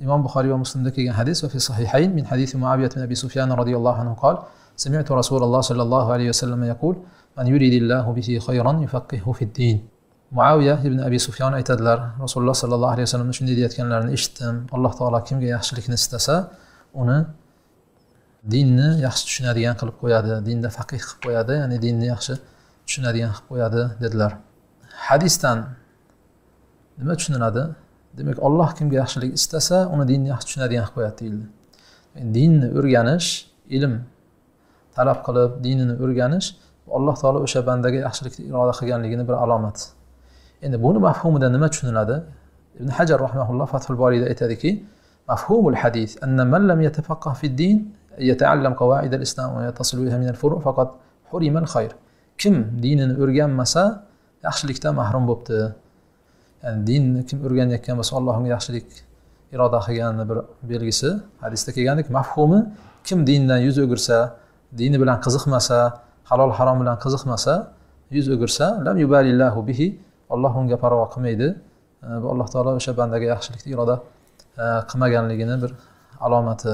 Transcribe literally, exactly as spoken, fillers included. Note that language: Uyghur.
ئىمام بۇخارىي ۋە مۇسلىمدا كەلگەن ھەدىس، وفي الصحيحين من حديث معاوية بن أبي سفيان رضي الله عنه قال: سمعت رسول الله صلى الله عليه وسلم يقول: من يريد الله به خيرا يفقهه في الدين. مۇئاۋىيە ئىبن ئەبى سۇفيان ئېيتىدىلەر، رەسۇلۇللا ساللاللاھۇ ئەلەيھى ۋەسەللەمنىڭ شۇنداق دېيەتكەنلىرىنى ئېشىتتىم: ئاللاھ تائالا كىمگە ياخشىلىقنى ئىستىسە، ئۇنى دىننى ياخشى چۈشىنەدىگەن قىلىپ قويىدۇ، دىندا فەقىھ قىلىپ قويىدۇ، يەنى دىننى ياخشى چۈشىنەدىگەن قىلىپ قويىدۇ، دېدىلەر. ھەدىستىن نېمە چۈشىنىلىدۇ؟ دېمەك، ئاللاھ كىمگە ياخشىلىق ئىستىسە، ئۇنى دىننى ياخشى چۈشىنەدىگەن قىلىپ قويىدۇ، دېيىلدى. دىننى ئۆگىنىش، ئىلىم تەلەپ قىلىپ، دىنىنى ئۆگىنىش، بۇ ئاللاھ تائالا ئۆشە بەندىگە ياخشىلىقنى ئىرادە قىلغانلىقىنى بىر ئالامەت. ئەمدى بۇنى مەفھۇمىدا نېمە چۈشىنىلىدۇ؟ ئىبن ھەجەر رەھىمەھۇللاھ فەتھۇل بارىدا ئېيتىدىكى، مەفھۇمۇل ھەدىس، ئەننە مەن لەم يەتەفەققەھ فىد دىن، يەتەئەللەم قەۋائىدەل ئىسلام ۋە تەسىلۇھە مىنەل فۇرۇ فەقەد ھۇرىمەل خەير. كىم دىنىنى ئۆگەنمىسە، ياخشىلىقتىن مەھرۇم بوپتۇ. يەنى دىننى كىم ئۆگەنگەن بولسا، ئاللاھنىڭ ياخشىلىق ئىرادە قىلغانلىقىنىڭ بىر بەلگىسى. ھەدىستە كەلگەندەك، مەفھۇمى، كىم دىنىدىن يۈز ئۆگۈرسە، دىنى بىلەن قىزىقمىسا، ھالال ھارام بىلەن قىزىقمىسا، يۈز ئۆگۈرسە، لەم يۇبالىللاھۇ بىھى، ئاللاھ ئۇنىڭغا پەرۋا قىلمايدۇ. ئە، بۇ ئاللاھ تائالا ئۆشە بەندىگە ياخشىلىقنى ئىرادە، ئە، قىلمىغانلىقىنىڭ بىر ئالامىتى.